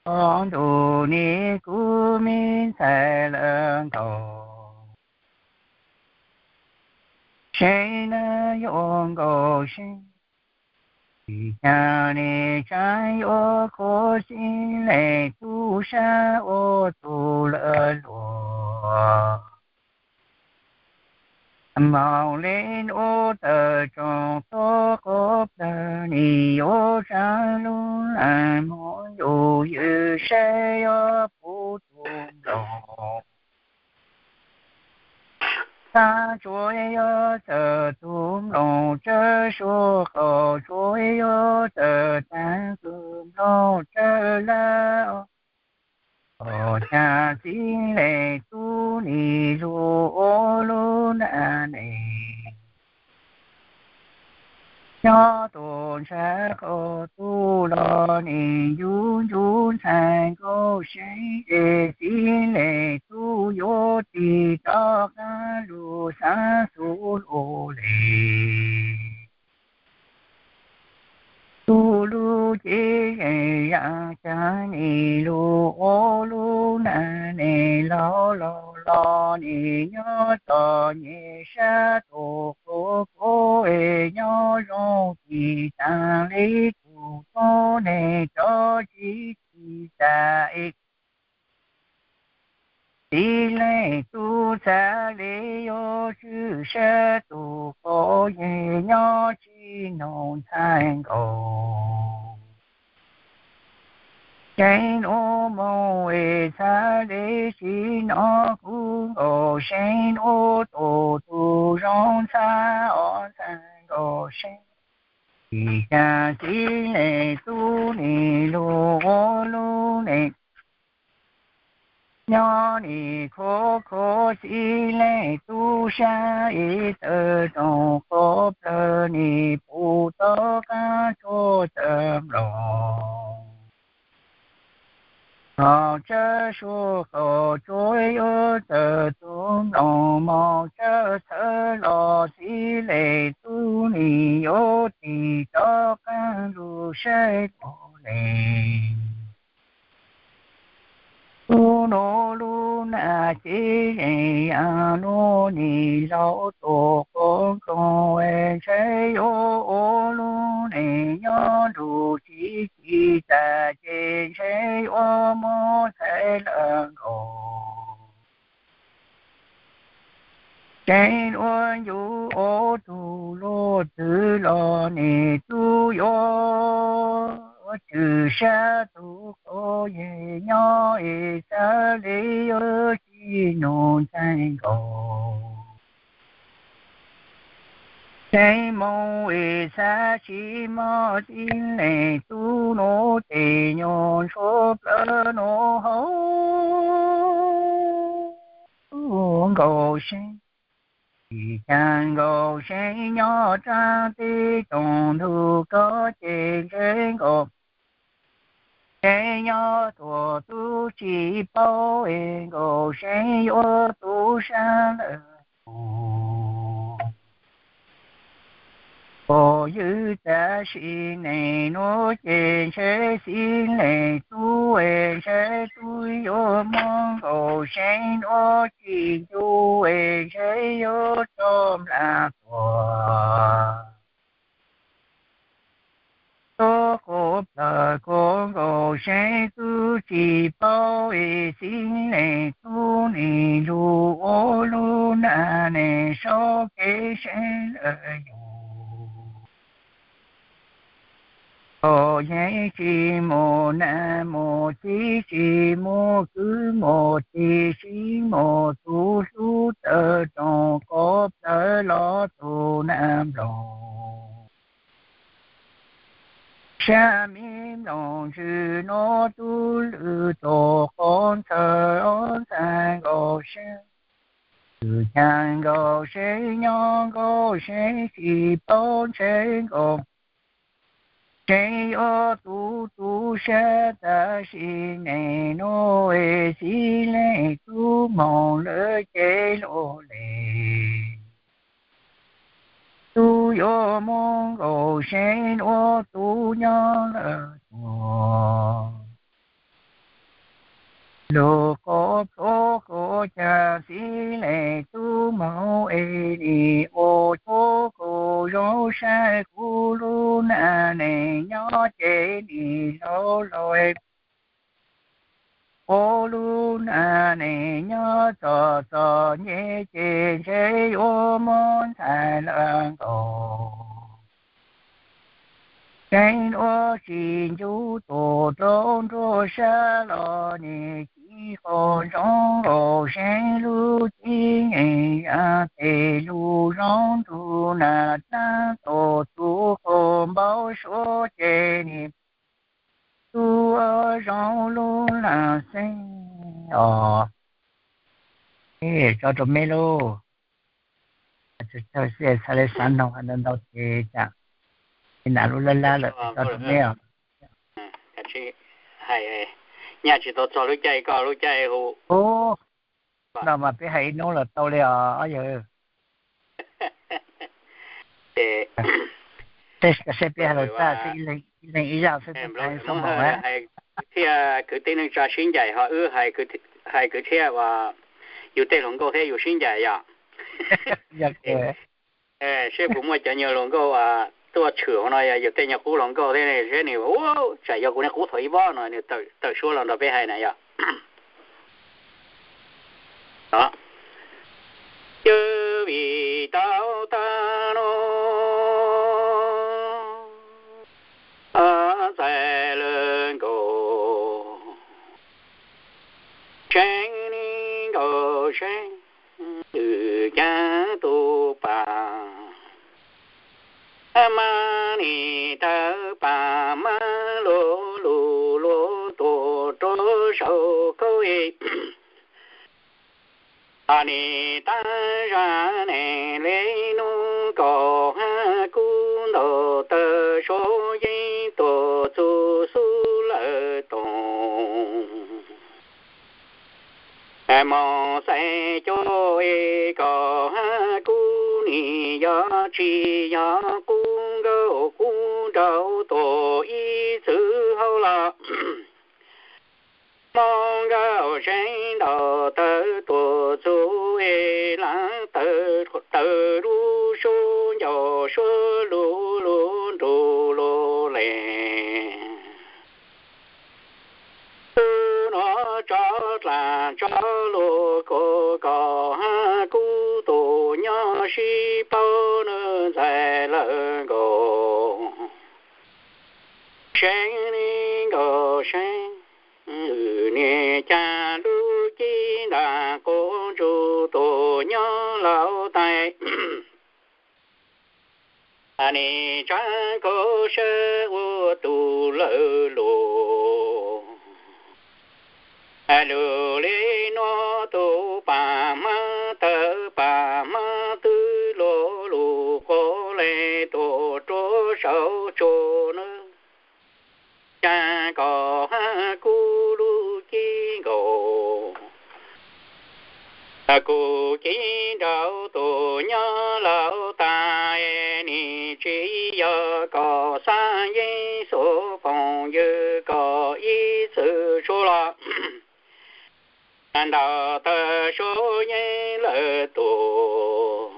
Txog ntuj nim kub me ntxhais lawm nkaus, seev na yuav nkaus seev. Tsis cas nim tseem yuav khuv xim leej tub sab ua tus lawv hluas. Moog le nuav tawm tsoom tuab quav plawg, nim yuav tsaam lug leej moog yug ywg saib yuav puv tug nplooj. Txhab tsuav yuav tawm tug nplooj tsawb suab qaum, tsuav yuav tawm taag tug nplooj tsawb lawm. Ua cas txiv leej tub nim lug ua lub nab ne, nyob tuaj ntshaw qaum tug los nim ncu ncu ntxhais nkaus seev, es txiv leej tub yuav tig rov qaab lug xaav xub lug le. Tug lug cev zeej zag caag nim lug ua lub nab ne, laug laug los nim nyob txom nyem sab tug quav kuv, es nyob zoo tig taag le tug tuab neeg rov tsis tig tas es. Txiv leej tub xaav le yuav tswj sab tug quav yeej nyob tsis noog ntxhais nkaus. Seev nuav moog es xaav le tsis noog kuv nkaus, seev nuav tua tug zoo ntxhab os ntxhais nkaus seev. Tsis tas txiv leej tub nim lug ua lub neej, nyob nim khuv khuv txiv leej tub sab, es tawm tsoom quav plawg nim puv tau qaab tsuag tawm nplooj. Hov tsawb suab qaum tsuav yuav tawm tug nplooj, moog tsawb txhawv los txiv leej tub nim yuav tig rov qaab lug saib lug le. Tub nuav lub nab cev zeej zag nuav nim laug tuaj quav nkoog, es ntshe yuav ua lub neej nyob nrug tsis ci tas, ces ntshe yuav muab ntxhais lawm nkaus. Tseem ua ncu ua tug luj twg los nim tub yuav tswj sab tug quav yeej nyob, es xaav le yuav tsis noog ntxhais nkaus. Tseem moog es xaav tsis moog txiv leej tub nuav, tes nyuas ntsuab plawv nuav hauv nkaus seev. Tsis tas nkaus seev nyob rua teb toom ntug koj ces ntshe nkaus seev nyob tuaj tub tsis paub, es nkaus seev yuav tub sab lawm. Pog ywg, tab sis neej nuav ces ntshe txiv leej tub, es ntshe tub yuav moog nkaus seev nuav tsis ncu, es ntshe yuav tso nplas tuag. Tuab quav plawg kuv nkaus seev tub tsis paub, es txiv leej tub nim lug ua lub nab ne, saub kev seev lawm yug. Thaum yeej tsis muaj nam muaj txiv, tsis muaj kwv muaj tij, tsis muaj tug hlub, tawm rooj quav plawg los tug nam nploog. Sab me nplooj ntswg nuav tub lwj tuaj quav ntxhawv ntxhais nkaus seev. Txwj caag nkaus seev nyob nkaus seev tsis paub ntshe nkaus seev yuav tub tub sab, tab sis neej nuav es txiv leej tub moog lawm ces lug le. Tub yuav moog nkaus seev nuav tub nyob lawm tuag. neeg nyob ces nim laus laus, ua lub nab neeg nyob txom txom nyem ces ntshe yuav muab ntxhais lawm nkaus. Seev ua tsis ncuj tus rau nruab sab los nim ci qaug ntsoov laus seev lub tib neeg ya tes lug zoo nrug nas dlaab tau txug qaug npaub suav ces nim tub zoo lub laag xeeb os. Tso rau meb lub, txhaj le xav noog ntau ntau ces cas, nam lub lab lab lawm, tso rau meb os. Nyaj tsis tau txog lub caij koj lub caij hu. Ub, no mas peb hais ib hnub los tau li os ob yawg. Ces, saib peb hais lus tag xwb, ib leeg ib zaj xwb, peb hais xwb mas. Hais kwv tij neej tsa sib ncaim ho wb hais kwv tij, yus tej hluas nkauj thiab yus sib ncaim yom. Seb puas muaj cov nyuag hluas nkauj tuaj tshwm no yog yus tej nyuag qub hluas nkauj thiab seb nws, tsam yog kuv niag qub thaum ib vob no nws tawm suab los nrog peb hais na yom. Yog vim tau tag no ntxhais lawm nkaus, seev ni nkaus seev, wb caag tus pas mas nim tawg pas mas luv lug luv tuaj rau saum koj es. Nim tag zag neeg le nub kom hab kub ntaus tawg suab yeeb tuaj txug xub lawm toog. Moog xaiv cuab es kom hab kub nim yog tsis yog qub nkauj qub nraug tuaj ib txwm hauv los. Moog nkauj seev ntaus tawg tuaj txug es laag tawg lub suab ncauj suab lug lug nrug lug le. Tub nuav tso dlaag tso lug kuv kom hab kub tus nyob sib paub nws ntxhais lawm nkaus. Seev ni nkaus seev, niag caag lub cib ntaag quas ntsug tus nyob laus taig. Nim tsaab koj sab ua tus lawv lug. Lug le nuav tus paag hmab tawg paag hmab twb luv lug quas le tuaj rua saum tsua nab. Caag kom hab kub lub cib nkaus. Kuv cib nraug tus nyob laus taig, nim tsis yog kom xaav yeeb xua phooj ywg kom ib txwm suav los. Ntaus tawg suab yeeb lawm tuaj,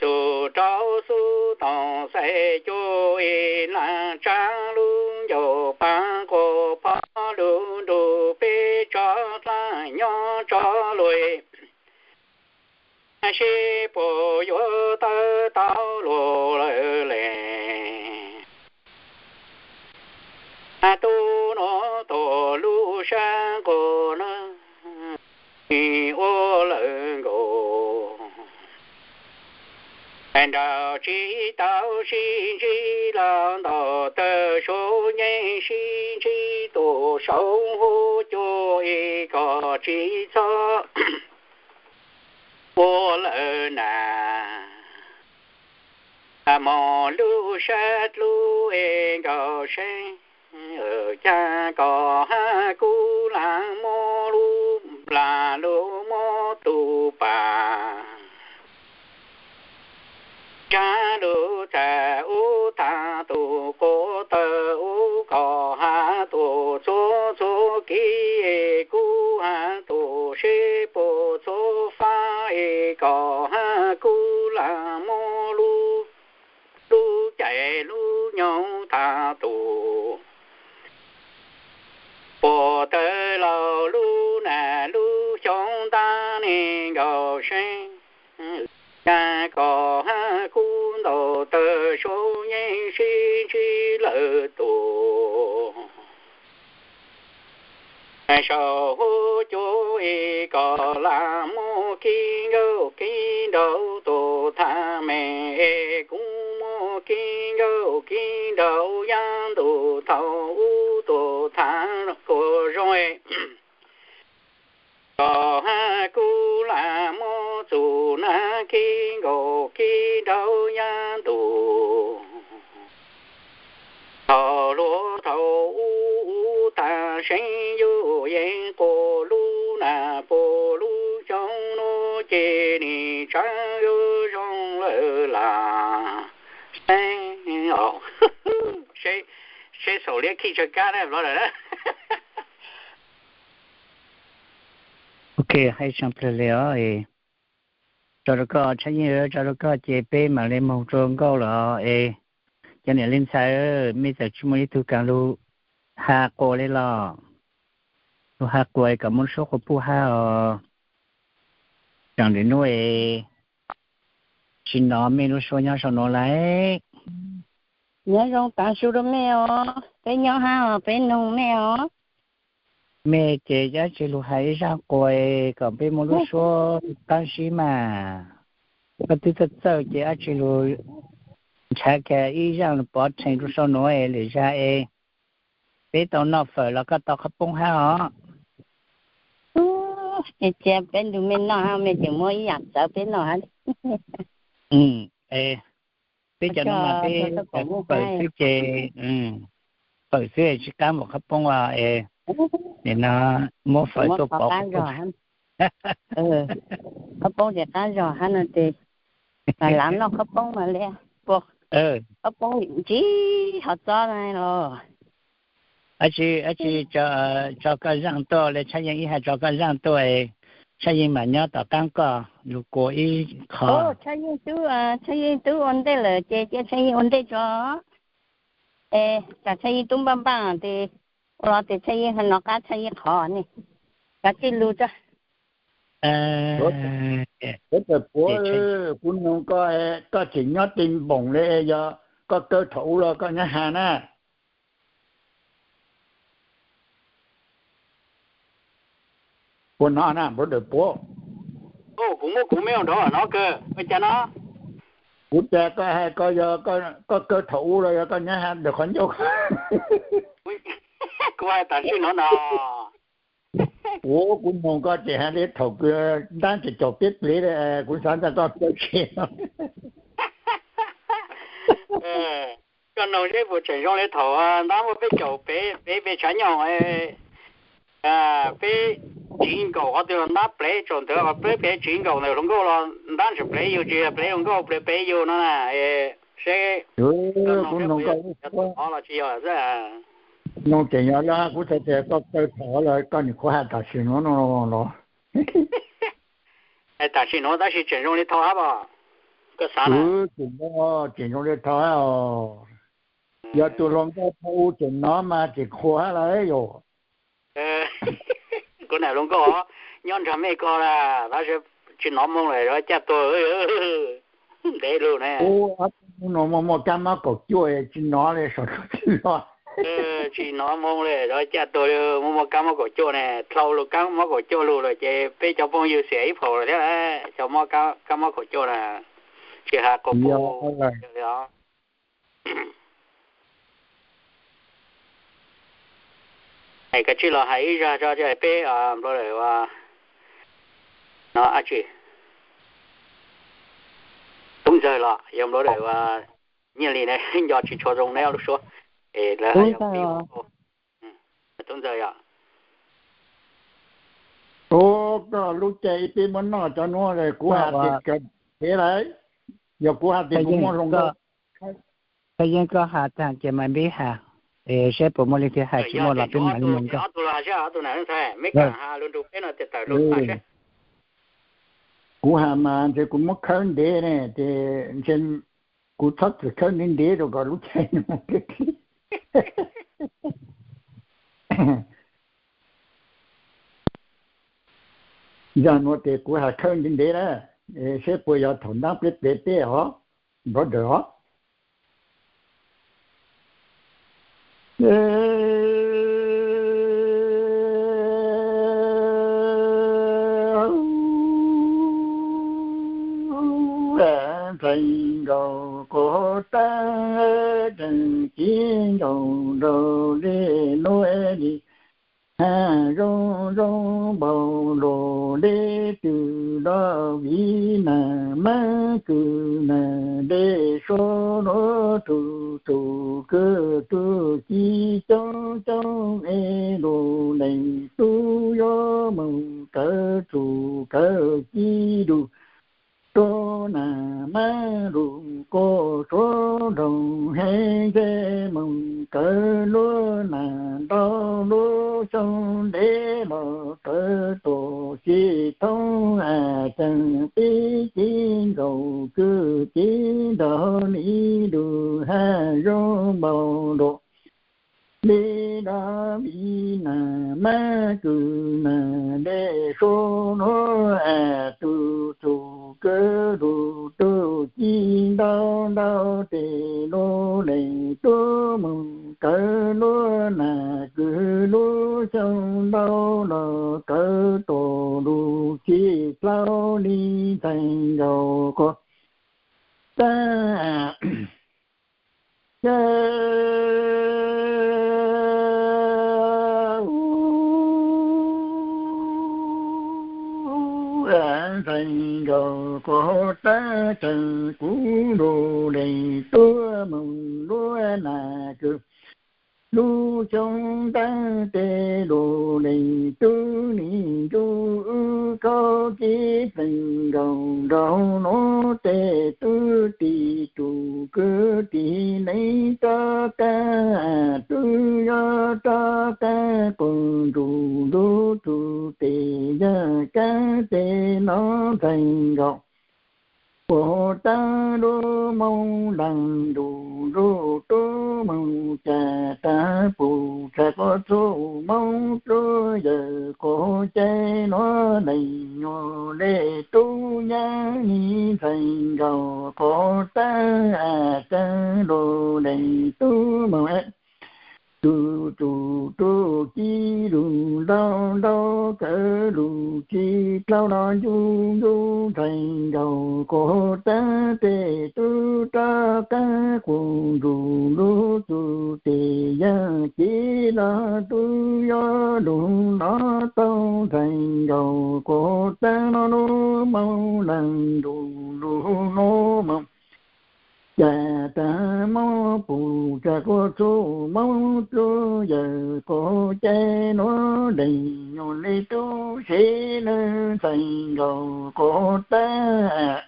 txug rau xub toog xaiv cuab es laag tsaab lub ncauj paab quas phob lug nrug peb tso dlaab nyob tso lug. Seb puas yuav tawg tau lug lawm le. Tub nuav tuaj lub sab nqua nab, ua lawm nkaus. Nraug tsis tau sib ntsib los ntaus tawg suab yeeb sib ntsib tuaj saum huab cua es kom tsis txhob ua lawm na. Moog lub sab dlub es nkaus seeb, caag kom hab kub laag muab lub, laag lug muab tus paag. Tsaab lug txais ub taag tus quas tawg ub kom hab tuaj txhua txhua kis es kub hab tuaj seb puas txhua fab es kom hab kub laag muab lub, lub cais lub nyob tag tus. Puag tawg los lub nas lub xyoob ntab neeg nkaus seeb, cas kom hab kub ntaus tawg suab yeej sib ntsib lawm tus. Saum huab cua es kom lam muaj kib nkauj kib nraug tus thav meem es kuv muaj kib nkauj kib nraug yab ntus thaum ub tus thav kuj zoo es kom hab kub lam muab txug nab kib nkauj kib nraug yab ntus. Thaum luag thaum ub ub tag seeb yus yeej quas lub nas puag lub xyoob nuav ces nim tshav yuav zoo lawm las. Seb xaum liab khij tsawg kab na. Ok, hais tshaj plawg li os. Tso rau koj, Tshaj Yeej, tso rau koj ces peb mam li moog rua nkauj lawm es. Cov niam leej ntxhais, mej txawm tsis muaj ib tug kav lug has quas li los, lug has quas kom muab lub suab quas puj hab os. Tseem lwm nub es tsis nov mej lub suab nyob sau nuav lawm. Nyob zoo tav su rau mej os, peb nyob hab os, peb noog mej os. Mej ces dab tsi lug has ib zaaj quas kom peb muaj lub suab qaab sib mas. Koj twb txawj txawj ces dab tsi lug nrhav kiag ib zaaj pov rhees rau sau nuav es lwm zag es peb tau noj fawm los koj tau qhov poob hab os. Cia peb nrug mej noj hab mej tseem muab ib yaam txawv peb noj hab. Peb cov nuav mas peb fawm xwb ces, fawm xwb tsis qaab npaum qhov poob os es. Nim no muab fawm tuaj pov qhov poob. Qhov poob ces qaab zog hab no ces lav noj qhov poob mas li, qhov poob ntsib hov txob na los. Dab tsi, dab tsi tso koj zaaj tuaj li, Tshaj Yeej ib hais tso koj zaaj tuaj, Tshaj Yeej mam nyob tom qaab koj lug kuas ib qho. Tshaj Yeej tub, Tshaj Yeej tub ua ntej lawm ces cia Tshaj Yeej ua ntej tso. Es tsam Tshaj Yeej tub npaj npaj tes ua los tes Tshaj Yeej nov qab Tshaj Yeej qhov ne. Kav tsij lug tso. Puab, kuv noog koj, koj tseem nyob tej npoos li, yog koj kaw thaum ub los koj nyob has na? Puab no na, brother Puab. Kuv muab kuv me nrov no kawg, ua cas no? Kuv cas koj has koj yog koj kaw thaum ub los yog koj nyob has ntawm qhov ncauj? Kuv has tam sim nuav no. Kuv, kuv noog koj tseem has li thaum kws ntab tseem caum peb plev, kuv xav ntag koj kaw tseem. Koj noog seb puas tseem zoo li thaum ntab muaj peb caum peb, peb peb tshav nyoog, peb tsiv nkaum qhov twg los ntab plev tsaus ntawd, peb peb tsiv nkaum ntawm hluas nkauj los ntab tseem plev yus, tsis yog plev hluas nkauj plev plev yus no na. Seb, kuv noog koj, noog tseem yog lawm, kuv xav tias koj kaw thaum los koj nim qhuav has tam sim nuav no los. Tam sim nuav tab sis tseem zoo li thaum hab os. Koj xav na? Tseem zoo li thaum hab os. Yog tus hluas nkauj thaum ub tseem nov mas tseem qhuav hab lawm yom. Kuv nam hluas nkauj nyob nrog mej ko la, tab sis tsis nov moo lawm, caj tuag ntev lug ne. Muaj muaj kab mob kaum cuaj tsis nov li, saum tsis nov. Tsis nov moo li, caj tuag li, muaj muaj kab mob kaum cuaj ne, dlhau lug kab mob kaum cuaj lug lawm ces peb cov phooj ywg xiam ib phaum lawm thiab, cov kab mob kaum cuaj na, tsis has quas puj li os. Es kav tsij los hais ib zag tso, peb nplua lawm ua no dab tsi, tub ntxawg los yog nplua lawm ua nyiaj li ne, nco tsis tshua zoo neb lub suab es lawv hais yog tub ntxawg yom. Ub, koj lub caij ib peb muab noj cov nuav, kuv has tias kawg peb lawm, yog kuv has tias kuv muaj hluas nkauj. Koj yeej koj has tag ces mas peb has, es saib puas muaj leej twg hais tsis muaj los peb mam li mus nkauj. Kuv has mas ntshe kuv muab khawb ntev ne ces ntshe Kuv txhob txwm khawb ntev ntev rau kom lub caij no thiab. Yog no ces kuv hais khawb ntev ntev na, seb puas yog thaum ntab pleb pem teb os, brother os. Ntxhais nkaus kuv tab tseem ci nkaus nraug li nuav li. Haj zoo zoo npaum luaj deb tws los viv nas mab kws nas dej suab luag tug tug kwv tug ci coob coob es lug leej tub yuav moog kawm txuj kawm ci lug rua nas mab lug kuj suav nraug heev, ces moog kawm luag nas ntau lub xyoo ntev los kawm tuam tsis thoob, has tseem pib ci nkaus kwv ci nraug li lug haj zoo npaum luaj li los viv nas mab kws nas dej suab luag tug tug kwv lug tug ci ntau ntau, ces lug leej tub moog kawm luag nas kws lub xyoo ntau los kawm tuam lug tsis dlau li ntxhais nkaus kuv tab. Ntxhais nkaus kuv tab tseem kuv lug leej tub moog luag nas kws lub xyoo ntaab, ces lug leej tub nim ncu wb khaub ci plees nkaus nraug nuav, ces tub tig tug kwv tig leej rov qab, tub yuav rov qab quas nrug lug txug tes yaaj kaab, ces nov ntxhais nkaus kuv tab lub moo leej nrug lug tub moog ca tag pum tshaj kuv txuj moo tub yawm kuv cai nuav leej nyuas le tub nyaab li ntxhais nkaus kuv tab, has tseem lug leej tub moog tug tug tub ci lug ntau ntau, kawm lug tsis dlau los ncu ncu ntxhais nkaus kuv tab, ces tub rov qab quas nrug lug txug tes yaaj ci los tub yuav lug nov tau ntxhais nkaus kuv tab, nov lub moo leej nrug lug nuav moog ca tag moo pum tshaj kuv txuj moo tub yawm kuv cai nuav leej nyuas le tub se le ntxhais nkaus kuv tab.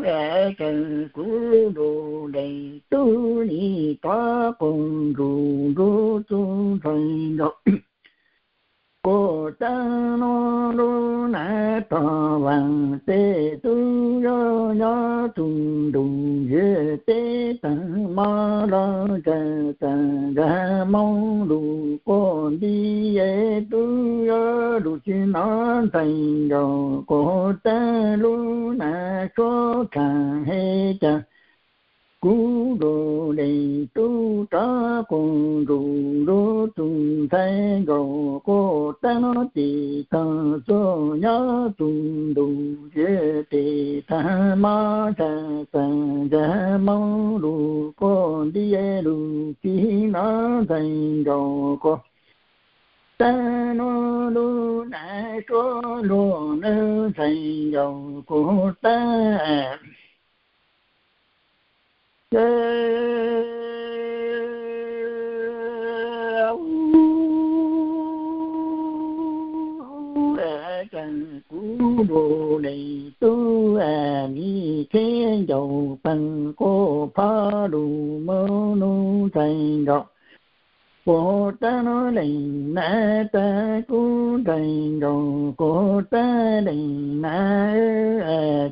Has tseem kuv lug leej tub nim rov quas nrug lug txug ntxhais nkaus kuv tab, nov lub nam tog vaaj tej tub yuav nyob txug ntuj ywg teb taag mo los ca txag nkaag moo lug quas nti es tub yuav lug tsis nov ntxhais nkaus kuv tab, lub nam suav tshaaj hej ca kuv lug leej tub rov quas nrug lug txug ntxhais nkaus kuv tab, nov tes taag xuaj nyob txug ntuj ywg teb taag mo ca txag nkaag moo lug quas nti lug tsis nov ntxhais nkaus kuv tab, nov lub nam suav luag nawb ntxhais nkaus kuv tab. Ces tseem kuv lug leej tub nim kheb ncaus peeg kuv phov lug moo nub ntxhais nkaus quas tag no leej na, tag kuv ntxhais nkaus quas tag leej na,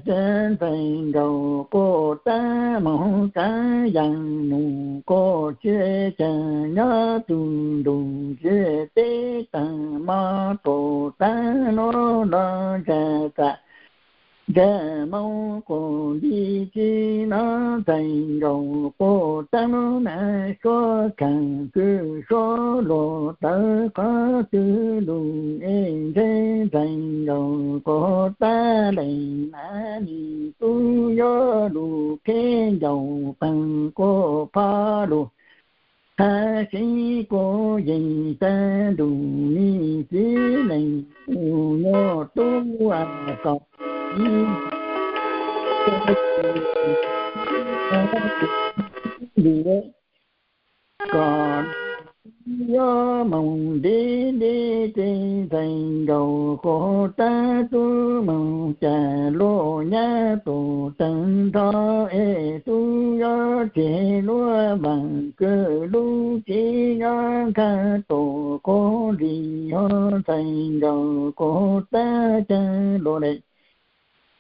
tag ntxhais nkaus quas tag moog tsav yaam num quas txhia caag nyob tug ntug txhia teb taag mog, quas tag no los ntsa txam ntsa moo quas nti tsi no ntxhais nkaus quas tag no na, suav khaam kws suav luas tawv qhov twg lug es ntshe ntxhais nkaus quas tag leej na, nws tub yuav lug kheb ncaus paag quas phov lug hab sib quas yeej tag nrug nws txiv leej nyob tub a kom ib ntug kom yuav moog ntev ntev ces ntxhais nkaus quas tag tub moog ca luaj nyab tus teev nrho es tub yuav tseg luag vaam kws lub tsev nyob nqha tus quas nti ho ntxhais nkaus quas tag caag lug le.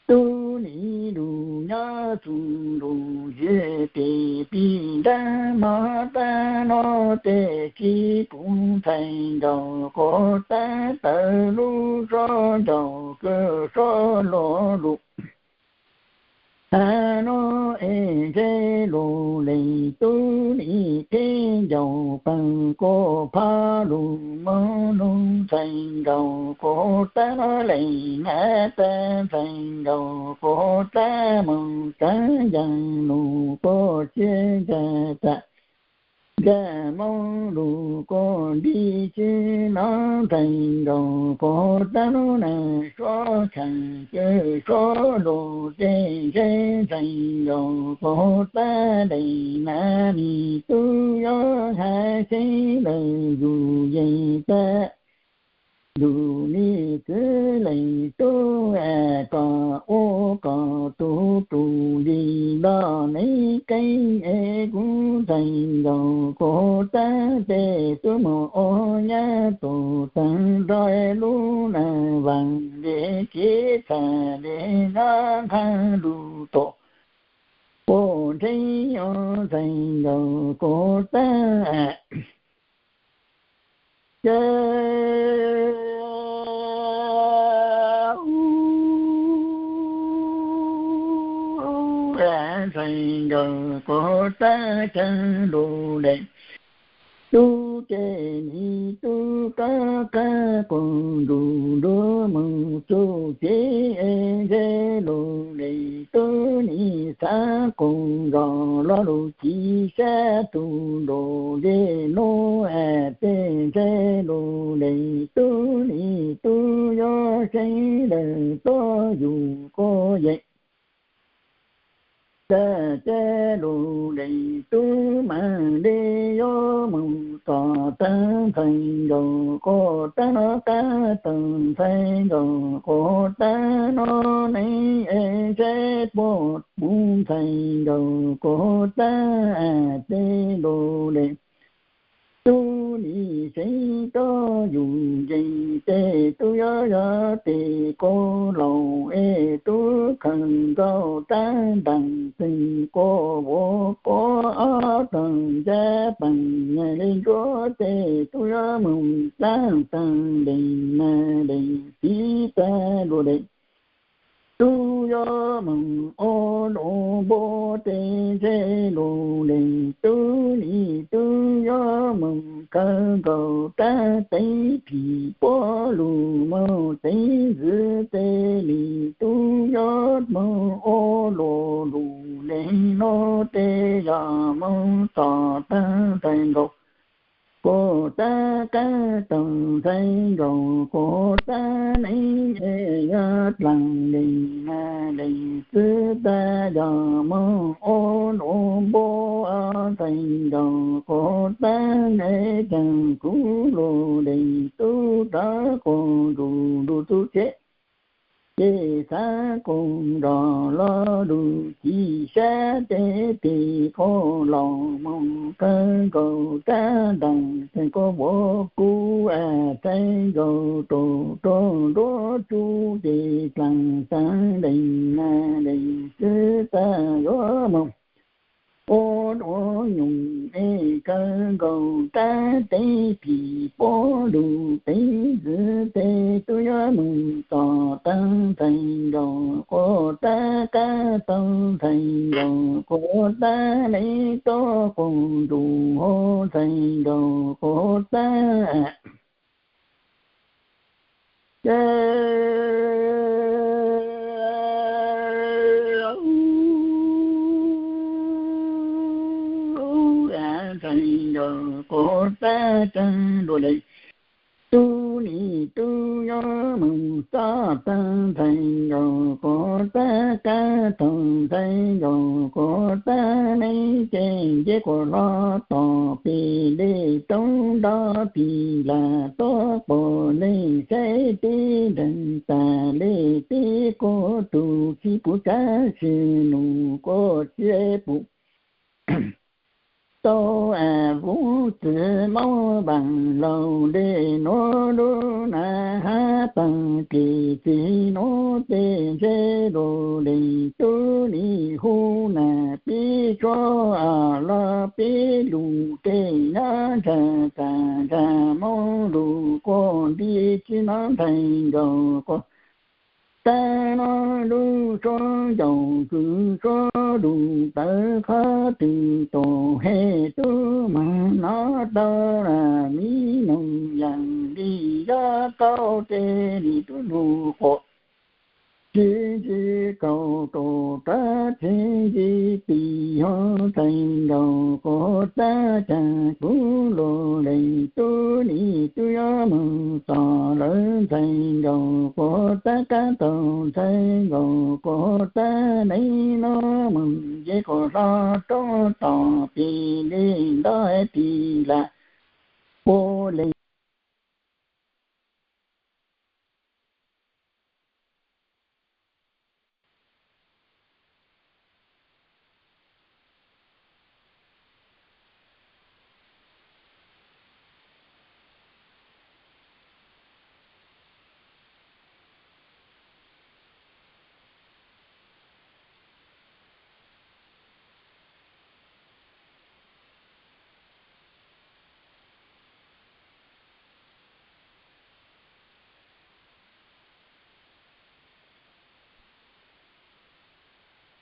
Tub nim lug nyob txug lug zig tes pij nrab mog tag no tes tsi pum ntxhais nkaus quas tag tawv lub suab ncaus kws suab luas lug hab no es ntshe lug le. Tub nim kheb ncaus paag quas phov lug moog nug ntxhais nkaus quas tag no leej na, tag ntxhais nkaus quas tag moog tsav yaam num quas txhia ntsa txam ntsa moo lug quas nti tsi no ntxhais nkaus quas tag no na, suav khaam kws suav lug ces ntshe ntxhais nkaus quas tag leej na, nws tub yuav hab seb lawv yug yeej tag nrug nws txiv leej tub a kom ua kom tug tug nti nto neeb qeeb es kuv ntxhais nkaus quas tag tes tub moog ua nyab tus teev nrho lub na vaam le kev txhaj le nyob nqha lug tom quas ntshe ntxhais nkaus quas tag cav ntxhais nkaus quas tag caag lug le. Tub ces nim tub kab qab quas nrug nrug moog txug tsev es ntshe lug le. Tub nim xaav quas zog lo lug ci sab tug nrug le nuav es tej ntshe lug le. Tub nim tub yuav seb lawv tuab yug quas yeej tag caag lug le. Tub maam le yuav moog tom taag ntxhais nkaus quas tag no, qab taag ntxhais nkaus quas tag no, neeb es ntshe puab pum ntxhais nkaus quas tag tej lug le. Tub nim seb tuab yug yeej tej tub yuav yog tej quas laus es tub khaws nkaus rab ntaag txeeg quas vuas quas ob taag ncav paag nyaj le ntsuab tej tub yuav moog txav taag leej na leej txiv tag lug le. Tub yuav moog ua lug npua tej ntshe lug le. Tub nim tub yuav moog khaws nkaus rab teev phim puab lug moog teev ntxwv tej le. Tub yuav moog ua lug lug le nuav tej yog moog tom taag ntxhais nkaus quas tag, qab taag ntxhais nkaus quas tag, neeb es yog dlaag leej na leej txiv tag yog moog ua lug npua ntxhais nkaus quas tag, neeb caag kuv lug le. Tub rov quas nrug nrug txug tsev ces xav koom zos los lug ci sab teb tes qhuav los mus kawg nkaus rab ntais, txheej koj vuam kub a txheej nkaus rau rau nruab tsuj ces dlaag xaav dees na dees xwb txaj yuav moog ua dua nyoog es kawg nkaus rab teb phim puab lug teev ntxiv tes tub yuav moog txog taag ntxhais nkaus quas tab qab tau ntxhais nkaus quas tab neeb tuab quas ntuj hau ntxhais nkaus quas tab ntxhais nkaus quas tab caag dua le. Tub nim tub yuav moog txog taag ntxhais nkaus quas tab qab tau ntxhais nkaus quas tab neeb ces nce quas hlo tom pem dej roob nrov tis lam tuab pom leej saib teb nreeg tas le teb quas tug tsi puv tsav sis nus quas tsi puv tau a vuv txwv maub vaam laug dej nuav lub na hab paag plis txiv nuav tej ntseb lug leej tub nim hu na peb suav a los peb lug tej nyob ntsag tas ntsag maub lug quas nti tsi nov ntxhais nkaus quas tab nov lub suav ncaus kws suav lug tawv qhov twg tus he tub maag nov tau na miv noog yaam li yob kauj ces nim tub lug quas tsi ntsi kaus rau rab txheeb ntsi tis hov ntxhais nkaus quas tab caag kuv lug leej tub nim tub yuav moog txog lawm ntxhais nkaus quas tab qab tau ntxhais nkaus quas tab neeb nuav moog nce quas hlo roob tom pem dej nrov tis lam ua leej